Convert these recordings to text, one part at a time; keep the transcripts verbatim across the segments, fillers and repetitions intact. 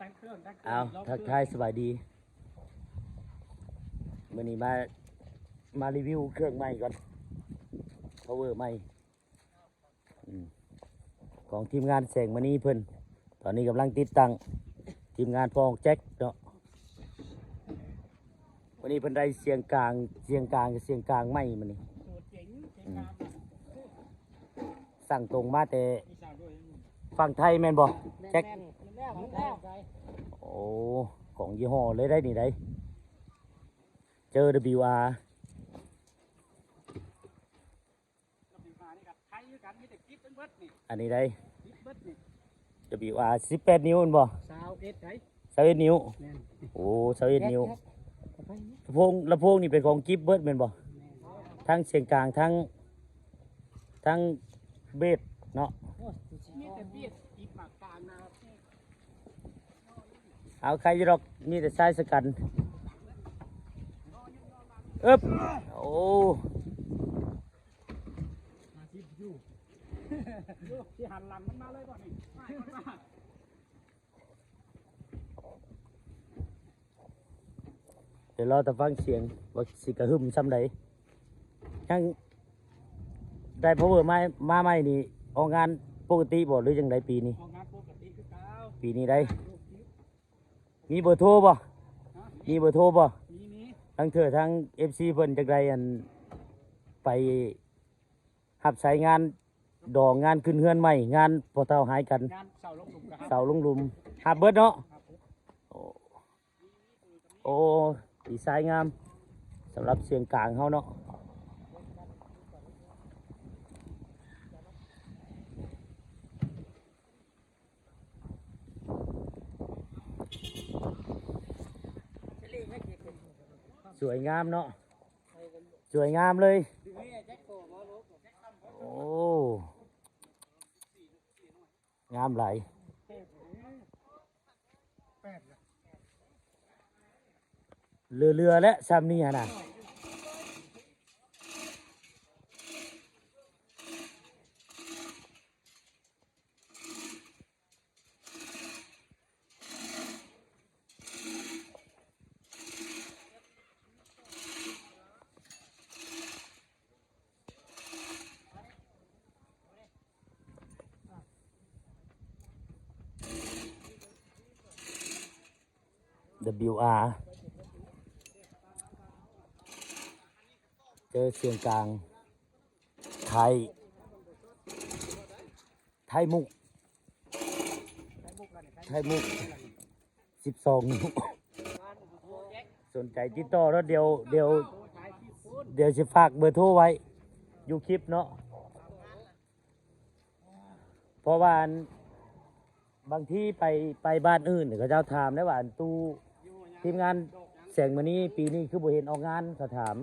เอาทักทายสบายดี มื้อนี้มา มารีวิวเครื่องใหม่ก่อน power ใหม่ อืม ของทีมงานแสงมณีเพิ่น ตอนนี้กำลังติดตั้ง ทีมงานพ่อแจ็คเนาะ วันนี้เพิ่นได้เสียงกลาง เสียงกลางกับเสียงกลางใหม่มื้อนี้ อืม สั่งตรงมาแต่ฝั่งไทยแม่นบ่ แจ็ค โอ้ ของยี่ห้อเลยได้นี่ได้ เจอ ดับเบิลยูอาร์ อันนี้ได้ ดับเบิลยูอาร์ สิบแปด นิ้วแม่นบ่ ซาวเอ็ด ได้ ซาวเอ็ด นิ้ว แม่น โอ้ ซาวเอ็ด แจ็ค นิ้ว แจ็ค เอาไปนี่ ลำโพง ลำโพงนี่เป็นของกิฟเบิดแม่นบ่ แม่น ทั้งเสียงกลาง ทั้ง ทั้งเบสเนาะ โอ้ย มีแต่เบสอีกปากกลางนะ เอาใครจะดอก มีแต่สายสกัน เอิบ โอ้ ที่หันหลังมันมาเลยก่อนนี่ เดี๋ยวรอแต่ฟังเสียง ว่าสิกระหึ่มส่ำใด ยังได้ power มา มาใหม่นี่ ออกงานปกติบ่หรือจังใดปีนี้ ออกงานปกติคือเก่า ปีนี้ได้ มีเบอร์โทรบ่ ฮะ มีเบอร์โทรบ่ มี มี ทั้งเถื่อทั้ง เอฟซี เพิ่นจักได้อัน ไปรับใช้งานดอง งานขึ้นเฮือนใหม่ งานพ่อเฒ่าหายกัน งานเสาลงหลุมครับ เสาลงหลุม รับเบิดเนาะ ครับผม โอ้ โอ้ ดีไซน์งาม สำหรับเสียงกลางเฮาเนาะ สวยงามเนาะ สวยงามเลย โอ้ งามหลาย เรือๆ และซ้ำนี่หั่นน่ะ ดับเบิลยูอาร์ เจอเสียงกลาง ไทย ไทยมุก ไทยมุก สิบสอง นิ้ว สนใจติดต่อแล้ว เดี๋ยว เดี๋ยว เดี๋ยวสิฝากเบอร์โทรไว้ อยู่คลิปเนาะ เพราะว่าอัน บางทีไป ไปบ้านอื่น เขาเจ้าถามได้ว่า อันตู้ทีมงานแสงมณีปีนี้คือบ่เห็นออกงาน เขาถาม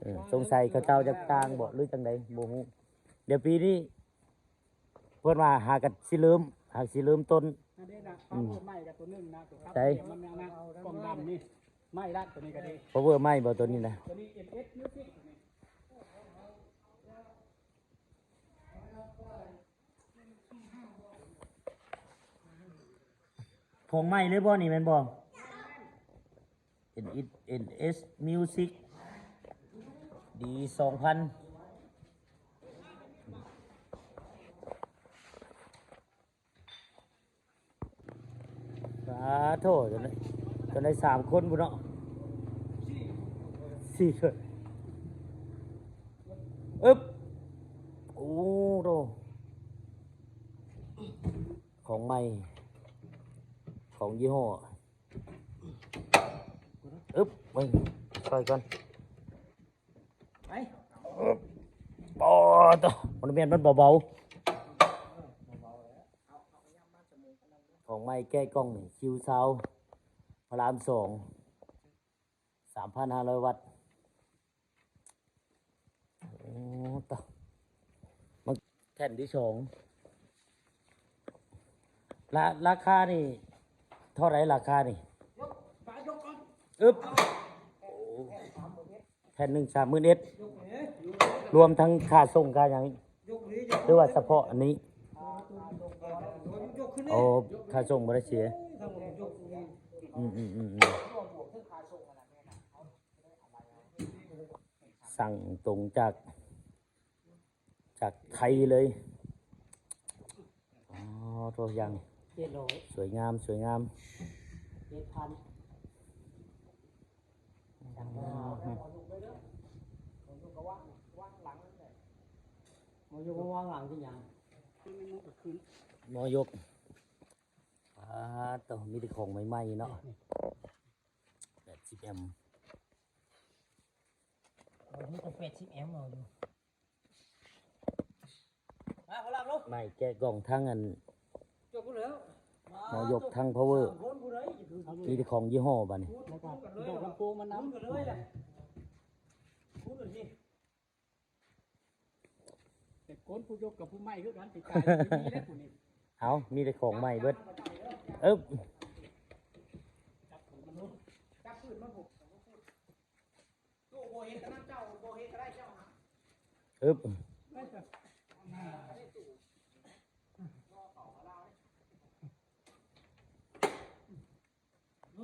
เออ สงสัยเขาเจ้าจะต่างบ่หรือจังใดบ่ฮู้ เดี๋ยวปีนี้ เพิ่นว่าหากันสิเริ่ม หาสิเริ่มต้น นั่นเด้นะ อืม power ใหม่กับตัวหนึ่งนะ ตัวครับ ใช่ มันนะ กล่องดำนี่ ใหม่ละตัวนี้ก็ดี power ใหม่บ่ตัวนี้นะ ตัวนี้ เอ็มเอส Music ตัวนี้ ของใหม่เลยบ่นี่แม่นบ่ เอ็น เอ็น เอส Music ดี สองพัน สาธุ จนได้ จนได้สามคนพุ้นเนาะ สี่คน อึ๊บ โอ้โห ของใหม่ ของยี่ห้อ อึ๊บ เบิ่ง ช่วยก่อน ไป โอ้โต มันแม่นมันเบาๆ ของใหม่แกะกล่องนี่ คิวซาวด์ พระรามสอง สามพันห้าร้อยวัตต์ โอ้โต มันแท่นที่สอง รา ราคานี่ เท่าไหร่ราคานี่ อึ๊บ โอ้ แผ่นหนึ่ง สามหมื่นเอ็ด รวมทั้งค่าส่งค่าหยัง หรือว่าเฉพาะอันนี้ โอ้ ค่าส่งบ่ได้เสีย อืมอืมอืมอืม สั่งตรงจาก จากไทยเลย อ๋อ ตัวอย่าง เจ็ดร้อย สวยงาม สวยงาม เจ็ดพัน สั่งมา อืม หมอยกว่างหลังที่ยัง หมอยก อ่า ตัวมีแต่ของใหม่ๆเนาะ แปดสิบแอมป์ วันนี้ก็แปดสิบแอมป์เอาอยู่ มาพลังลูก ไม่แกะกล่องทั้งอัน จบแล้ว หมอยกทั้ง power สามคนผู้ใดอยู่ มีแต่ของยี่ห้อบัดนี้ แล้วก็ดอกลำโพงมันนำ พูดกันเลยแหละ พูดกันสิ แต่คนผู้ยกกับผู้ไม่คือกัน ปีกายมีแล้วผู้นี้ เอา มีแต่ของใหม่เบิด เอิบ จับปืนมาผม ตู้โบเฮ็ดก็นั่นเจ้า โบเฮ็ดก็ได้เจ้าหา อึบ โ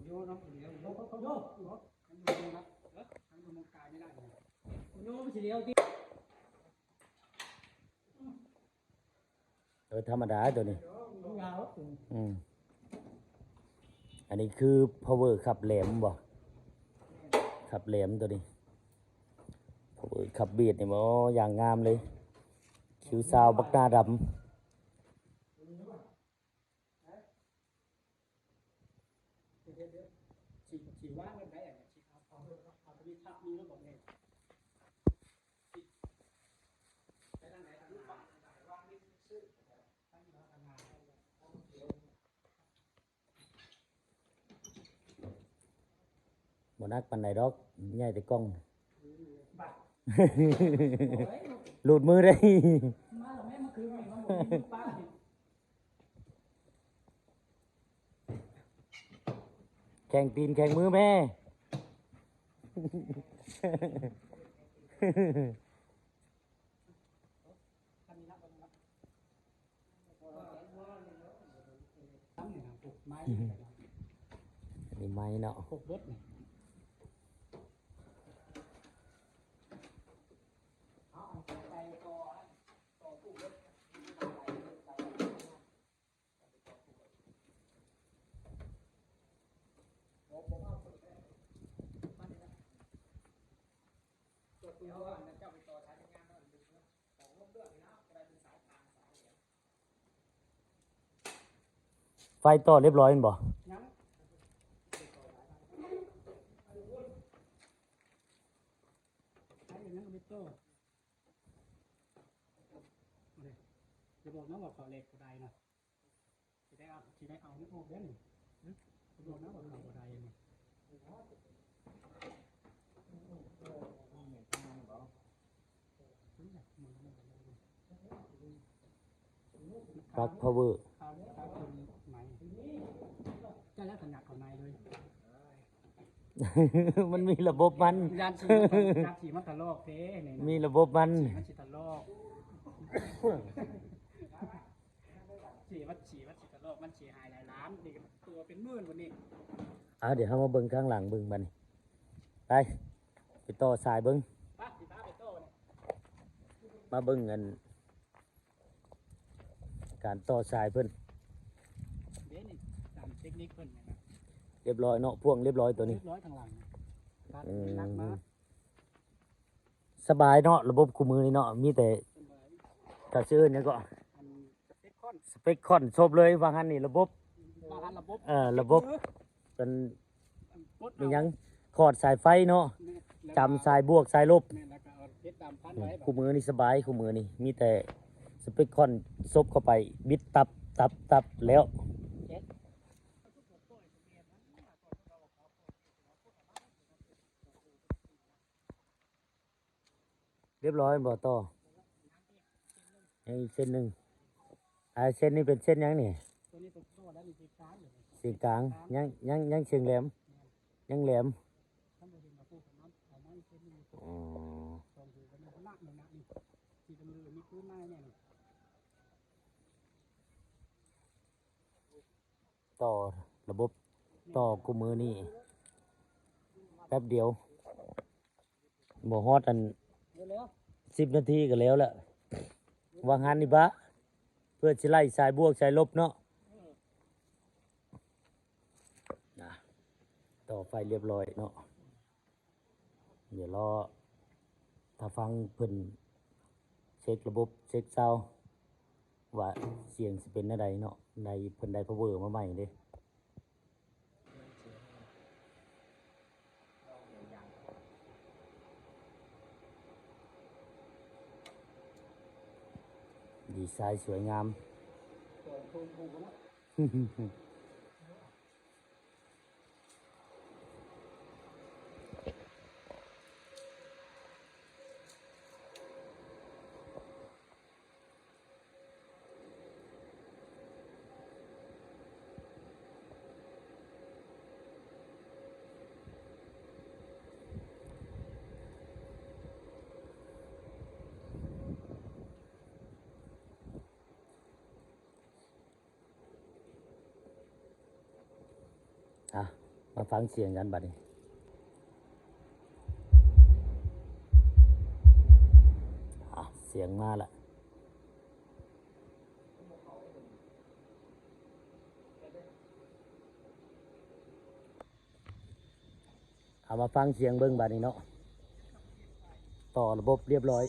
ยนน้ำเดียว โยน โยน มันอยู่ในนั้น มันอยู่ในกายไม่ได้ โยนไปทีเดียวที่ เออ ธรรมดาตัวนี้ อืม อันนี้คือ power ขับแหลมบ่ ขับแหลมตัวนี้ power ขับเบสนี่บ่ อย่างงามเลย คิวซาวบักหน้าดำ เดี๋ยวเดี๋ยวเดี๋ยว สิ สิวางไว้ไหนอ่ะ สิเอา เอา เอา เอาตัวนี้ทับนี่แล้วบอกเนี่ย สิ ไปทางไหนทางไหนวางนี่ซื่อๆ ทางนี้ทางไหน บ่หนักปานใดดอก ใหญ่แต่กล่อง บัด หลุดมือได้ มาแล้วแม่ เมื่อคืนมันบอกมีป้า แข่งตีนแข่งมือแม่ อันนี้ไม้เนาะ ไฟต่อเรียบร้อยแม่นบ่ ยัง อันนี้ยังไม่ต่อ เอาเลย อย่าบอกนะว่าเขาเหล็กกระไดนะ สิได้เอา สิได้เอานี่ออกเด้อนี่ หึ สิบอกนะว่าเขากระไดนี่ ปลั๊ก power ครับ ครับ เป็นไหม จะแล้วขนาดของนายเลย มันมีระบบมัน ยานสีมัน ยานสีมันทะลอกเด้นี่นะ มีระบบมัน สีมันสิทะลอก สีมัน สีมันสิทะลอก มันสิหายหลายล้าน นี่ตัวเป็นหมื่นกว่านี่ อ่า เดี๋ยวเรามาเบิ่งข้างหลังเบิ่งบัดนี้ ไป ไปต่อสายเบิ่ง ไป สิพาไปต่อเนี่ย มาเบิ่งอัน การต่อสายเพิ่น เด้นี่ ตามเทคนิคเพิ่นนะ เรียบร้อยเนาะ พ่วงเรียบร้อยตัวนี้ เรียบร้อยทางหลังนะ ตัด อืม หลักมา สบายเนาะ ระบบคู่มือนี่เนาะ มีแต่ สบาย ถ้าซื้อเนี่ยก็ อัน สเปคคอน สเปคคอน ซบเลย ว่าหั่นนี่ ระบบ ว่าหั่นระบบ เอ่อ ระบบ เออ เป็น กดเอา มีหยัง ถอดสายไฟเนาะ แม่น แล้วก็ จำสายบวกสายลบ แม่น แล้วก็เอาเพชรดำพันไว้ อืม คู่มือนี่สบาย คู่มือนี่ มีแต่สเปคคอน ซบเข้าไป บิดตับ ตับ ตับ แล้ว เช็ด เรียบร้อยบ่ต่อ ยังอีกเส้นหนึ่ง อ่า เส้นนี้เป็นเส้นหยังนี่ ตัวนี้เป็นข้อแล้วนี่เป็นกลางอยู่ เส้นกลาง ยัง ยัง ยังเส้นแหลม ยังแหลม ท่านบ่เห็นมาพูดกับน้ำ เอาไม้เส้นหนึ่ง อ๋อ สองหูกันนะ หนักหนึ่ง หนักหนึ่ง ที่ตำรวจมีปืนมาเนี่ยนี่ ต่อระบบต่อคู่มือนี่แป๊บเดียว บ่ฮอดอัน เดี๋ยวแล้ว สิบนาทีก็แล้วแหละ ว่างั้นนี่บะ เพื่อสิไล่สายบวกสายลบเนาะ นะ ต่อไฟเรียบร้อยเนาะ เดี๋ยวรอถ้าฟังเพิ่นเช็คระบบเช็คซาวด์ว่าเสียงสิเป็นแนวใดเนาะ ได้เพิ่นได้พาวเวอร์มาใหม่เด้ ดีไซน์สวยงาม อ่ะ มาฟังเสียงกันบัดนี้ อ่ะ เสียงมาละ เอามาฟังเสียงเบิ่งบัดนี้เนาะ ต่อระบบเรียบร้อย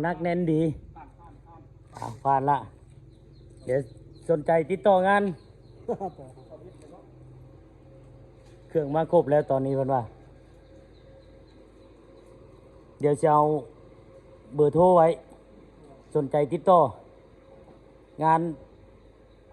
หนักแน่นดี อ่ะ ผ่านละ เดี๋ยวสนใจติดต่องาน เครื่องมาครบแล้วตอนนี้เพิ่นว่า เดี๋ยวจะเอาเบอร์โทรไว้ สนใจติดต่อ งาน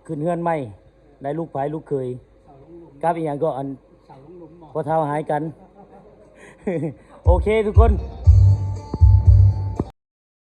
ขึ้นเฮือนใหม่ ได้ลูกไผลูกเขย กับอีหยังก็อัน เสาลงหลุมหมอ พ่อเฒ่าหายกัน โอเคทุกคน